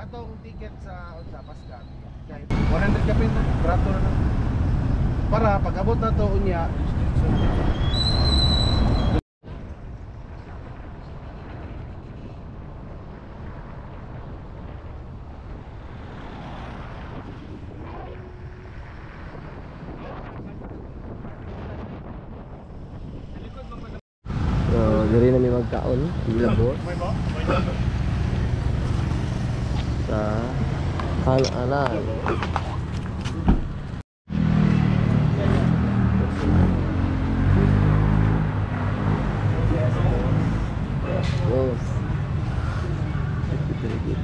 Katong ticket sa unsa Pascal. 100 ka pin, brato na. Para pag abot na to unya. So, diri na mi magkaon, gilabot. Sa Kanalan. Yes. Very good.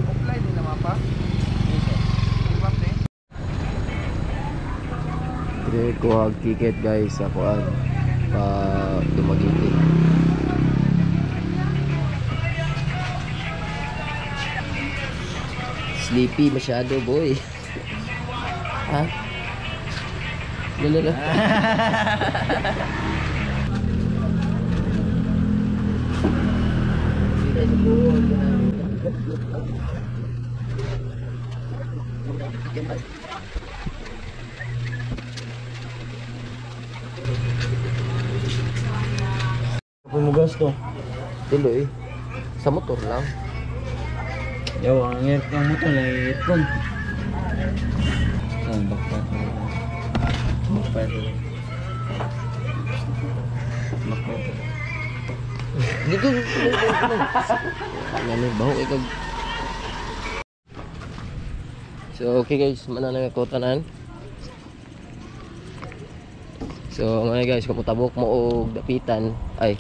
Offline din na mapa. Dire ko og ticket guys sa kuan pa Dumaguete. Sleepy masyado boy. Ha? Lala. Pumugas to. Tuloy. Sa motor lang. Yaw, ang ang motor ay aircon. Saan bakpat? Bakpat. Bakpat. Dito. Ano baho kay. So okay guys, mana na ko tanan. So mga guys, kung mutabok mo og Dapitan, ay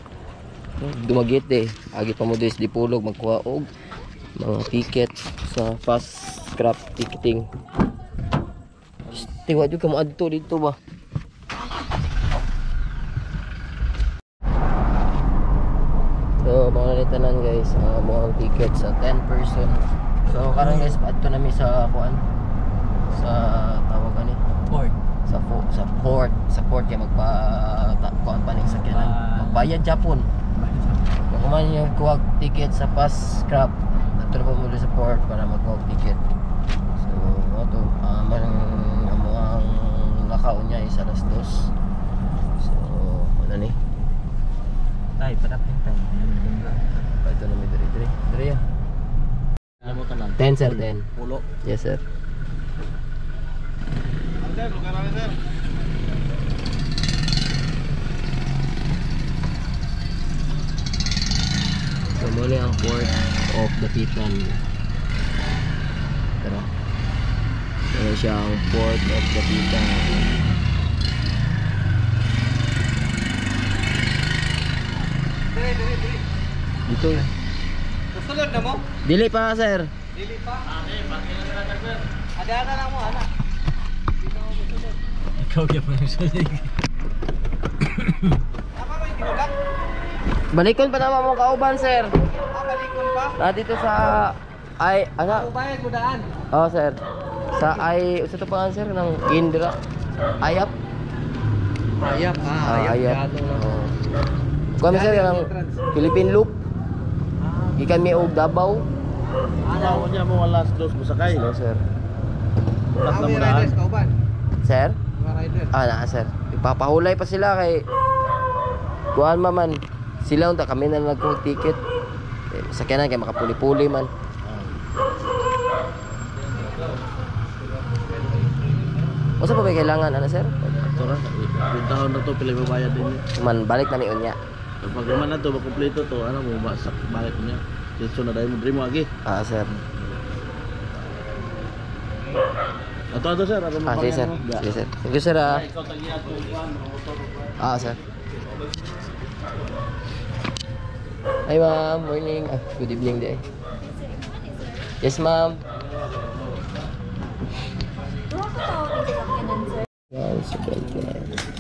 Dumaguete, agi pa mo des Dipolog magkuha og mga ticket sa fast scrap ticketing. Tiwa jud ka mo adto dito ba? So mga tanan guys, ang ticket sa 10 person. So karon guys, paadto nami sa kuan, sa tawag ani Port. Sa port, sa port kay magpa kuan pa ning sakyanan. Magbayad Japon. Kung man yung kuha ticket sa fast scrap, adto na mo sa port para magkuha ticket. So mo to man ang lakaw niya is alas 2. So ano ni? Tay, padapin tayo. Paadto nami diri diri. Diri ya. 10 sir, 10. Pulo. Yes sir. Sir, lugar na sir. So muna ang port of Dapitan. Tara. Pero siya ang port of Dapitan. Diri diri diri. Dito. Susulod na mo? Dili pa sir. Dili pa. Ada na lang mo ana. Ikaw kaya pa nang sulig. Tama ba yung tinulak? Balikon pa naman mo kauban sir. Ah, balikon pa? Na dito sa ay ana. Ubayad mo daan. Oh sir. Sa ay usa to pa sir ng Indra. Ayap. Ayap. Ah, ayap. Oh. Kuha mi sir ng Philippine Loop. Gikan mi og Davao. Ano niya mo alas 2 musakay. No sir. Bukas na Mga mo daan. riders kauban. Sir? Mga rider. Ah, na sir. Ipapahulay pa sila kay kuan man man. Sila unta kami na nagkuha ticket. Eh, sakyanan kay makapuli-puli man. Unsa pa ba kailangan ana sir? Ato ra, bintahon na to pila mabayad din. Man balik na mi unya. Pag man na to makumpleto to, ano mo basak balik niya. Diretso na dahil mo diri mo agi. Ah sir. Ato ato sir, ato mo. Ah, sige sir. Sige sir. Thank you sir ah. Ikaw tagiya to kuan, motor. Ah sir. Hi ma'am, morning. Ah, good evening day. Yes ma'am. Wow, 79.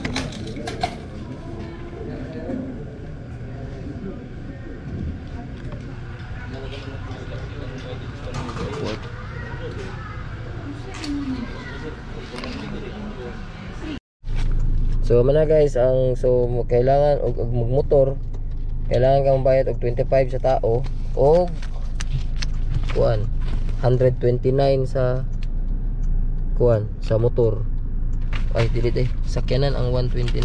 So mana guys, ang so kailangan og magmotor, kailangan kang bayad og 25 sa tao og kuan 129 sa kuan sa motor. Ay dili eh, sakyanan ang 129.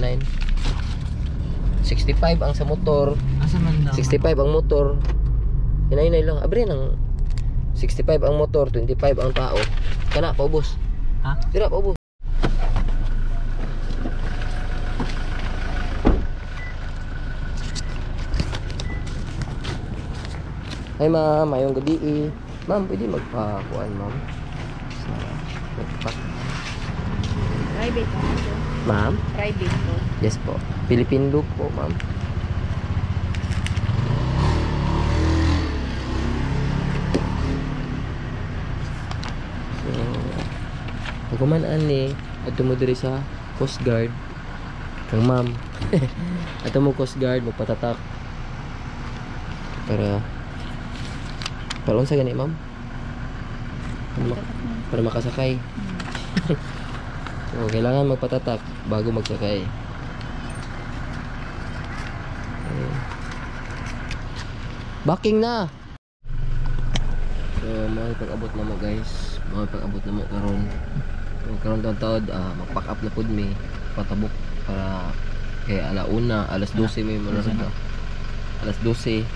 65 ang sa motor. Asa man daw? 65 ang motor. Hinay-hinay lang. Abre nang 65 ang motor, 25 ang tao. Kana paubos. Ha? Dira paubos. Hi ma'am, mayong gabi eh. Ma'am, pwede magpakuan ma'am? Sa magpak. Private po. Ma'am? Private po. Yes po. Philippine look po, ma'am. So, pag ani, ato mo diri sa Coast Guard. Kang ma'am. Ato mo Coast Guard, magpatatak. Para unsa gani, ma'am? Para makasakay. So, kailangan magpatatak bago magsakay. Ayun. Backing na. So, mga pag-abot na mo guys. Mga pag-abot na mo karon. So, karon taon-taon, mag-pack up na pud mi patabok para kay alauna, alas 12 may malarga. Alas 12.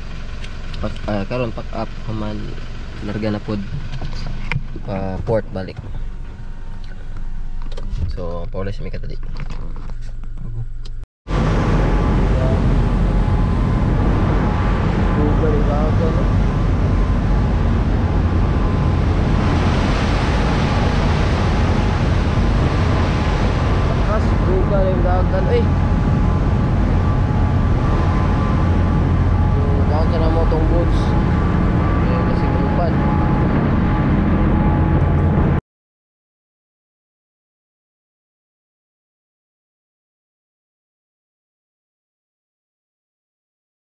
Karon pack up human larga na pud pa port balik. So, paulay sa may katali. Lakas, buga yung dagan. Eh!